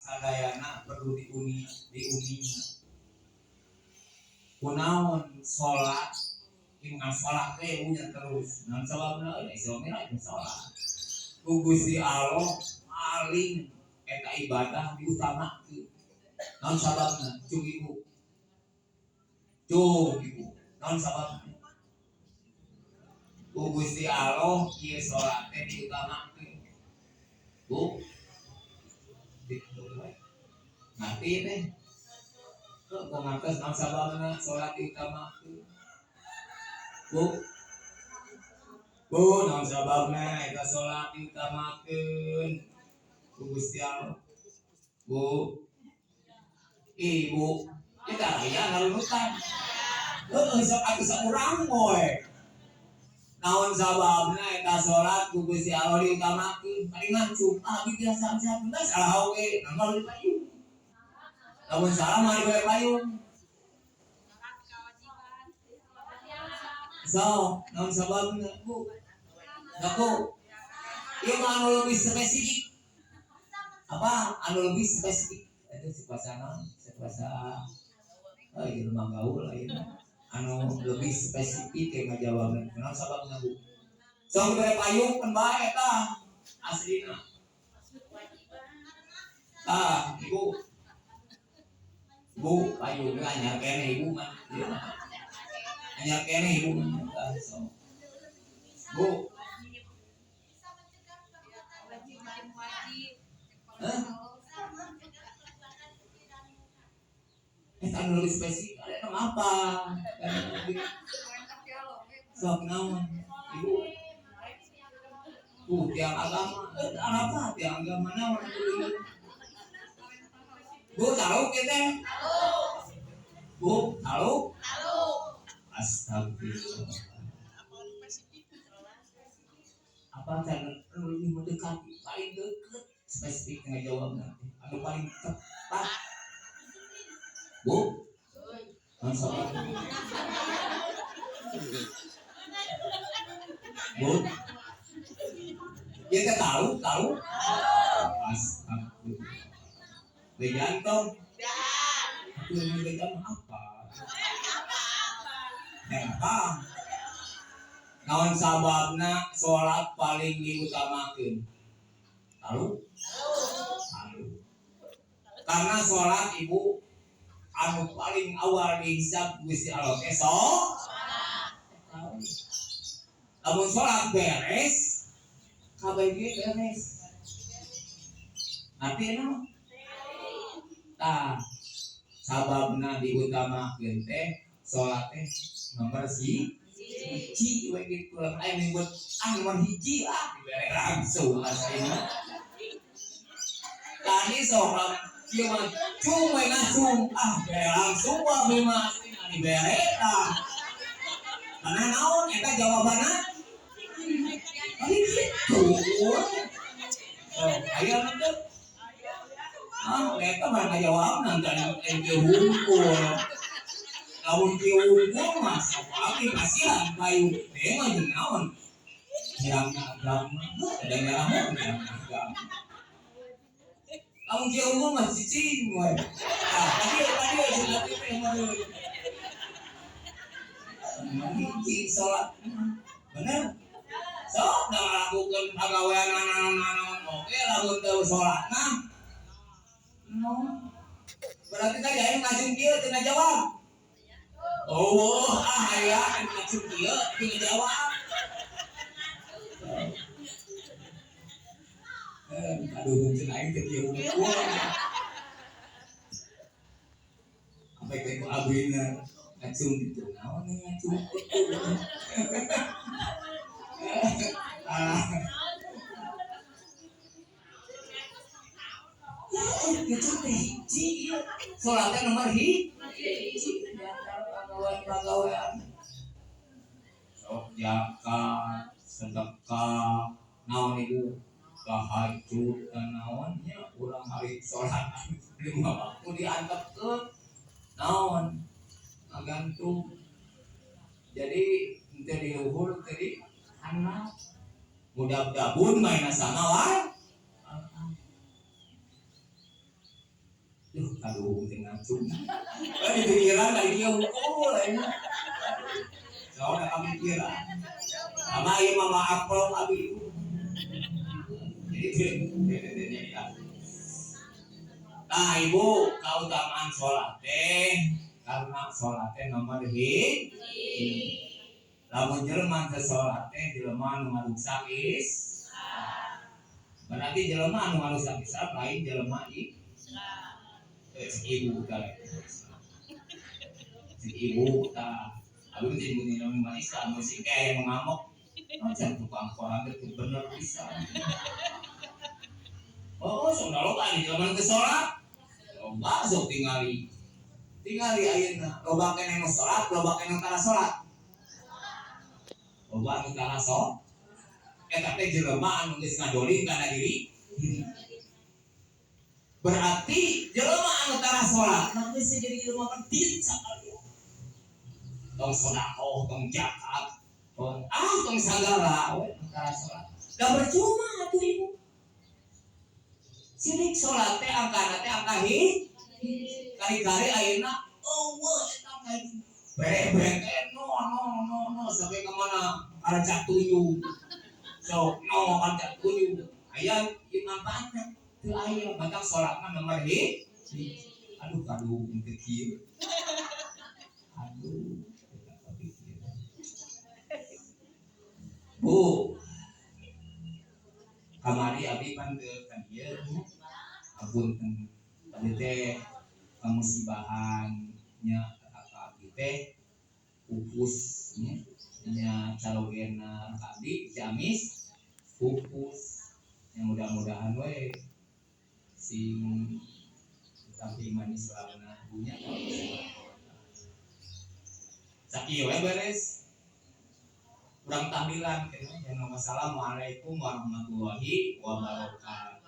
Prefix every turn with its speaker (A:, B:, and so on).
A: Sadayana perlu diuni diuninya. Kunaon salat ingat salat teh punya terus. Naon sababna euy Isra Mi'raj salat. Ku Gusti Allah paling eta ibadah diutamakeun. Naon sababna? Cung ibu. Cung ibu. Naon sababna? Ku Gusti Allah ieu salat teh diutamakeun. Bu. Ngerti teh? Kok ngantos naon sababna salat diutamakeun? Bu. Bu, naon sababna eta salat diutamakeun ku Gusti Allah? Bu. Ibu, kita aya ngarunutan. Heueuh sok atuh saurang moe. Naon sababna eta salat ku Gusti Allah diutamakeun? Paling ngacung, ah abi biasa bisa salah oge, naon di payung. Lamun salah mah dibere payung. So, naon sababna, Bu? Aku, ieu mah anu lebih spesifik. Apa? Anu lebih spesifik. Itu sepuasa naon? Sepuasa oh, ieu mah gaul ayeuna. Anu lebih spesifik yang ngajawabna. Naon sababna, Bu? Sok dibere payung kan bae tah. Aslina. Ah, Ibu. Bu, payung anyar keneh ibu mah. Anyar keneh ibu mah. Tah, sok. Bu. Hah? Anu lebih spesifik ada apa? Sok naon? Ibu. Tiang agama. Apa tiang agama naon? Bu, tahu kita? Bu, tahu? Astagfirullah. Apa cara lebih mendekati paling dekat spesifik ngajawab nanti anu paling tepat. Bu, naon? Bu, ya kita tahu, tahu. Astagfirullah. Bejantung. Aku yang bejan apa? Apa? Naon sababna salat paling diutamakeun? Tahu? Tahu. Karena salat ibu anu paling awal dihisab Gusti Allah teh salat. Lamun salat beres, kabeh ge beres. Ngerti naon? Tah, sababna diutamakeun teh salat teh nomor siji we kitu lah. Aya nyebut ah nomor hiji lah dibere langsung aslina. Tadi sok ieu mah cung we ngacung ah bere langsung wae mah aslina dibere tah. Karena naon eta jawabanna? Ari kitu. Oh, aya mah. Ah, eta mah ngajawabna kan ente hungkul. Lamun kieu hungkul mah sok abdi kasihan payung teh mah jeung naon? Nyerangna agama, da nyerang agama. Lamun kieu hungkul mah cicing we. Ah, tadi tadi cenah teh mah. Hiji salat. Bener? Sok da ngalakukeun pagawean naon-naon oge lamun teu salatna. No. Berarti tadi aya ngacung kieu teu ngajawab. Oh, ah aya ngacung kieu teu ngajawab. Aduh, cenah aing teh kieu hungkul. Sampai ke ku abina ngacung gitu. Naon nih ngacung kitu. Ah. Ngacung teh hiji ieu. Salatna nomor hiji. Pagawean-pagawean. Sok zakat, sedekah, naon ibu? Tahajud dan naon nya urang hari salat lima waktu diantepkeun naon ngagantung. Jadi henteu di luhur teu di handap. Mudab-dabun mainna sama wae. Duh, aduh, teu ngacung. Eh, di pikiran dari dia hukum lain. Soalnya kami pikiran. Sama ieu mah maaf kalau abi. Jadi nah, ibu, keutamaan sholat teh karena sholat teh nomor hiji. Lamun jelema teu sholat teh jelema anu ngarusak Islam. Berarti jelema anu ngarusak Islam lain jelema i eh, ibu ta. Si ibu ta. Abi teh ibu ni nama Islam musik kayak yang ngamuk. Macam tukang koran itu bener bisa. Oh, sok loba di jelema teu sholat. Loba sok tingali. Tingali ayeuna loba keneh nu sholat, loba keneh nu tara sholat. Loba anu tara sholat. Eta teh jelema anu geus ngadolim kana diri. Berarti jelema anu tara sholat, nah geus jadi jelema medit sakalian. Tong sedekah, tong zakat, tong ah tong sagala we anu tara sholat. Da percuma atuh ibu. Sirik sholat teh angkana teh angka hiji. Kari-kari ayeuna eueuh eta angka hiji. Bere-bere teh no no no no sampai ke mana karacak tuyul. So no karacak tuyul. Aya ieu manfaatna teu aya, matak sholat mah nomor hiji. Aduh, aduh, teu kieu. Aduh, teu kepikiran. Bu, kamari abi pan teu ka dieu nya. Apunten tadi teh kamusibahan nya ka abdi teh pupus nya nya carogena ka abdi Ciamis pupus yang mudah-mudahan we sing tapi manis Islamna punya. Sakieu we beres urang tahlilan kena. Assalamualaikum warahmatullahi wabarakatuh.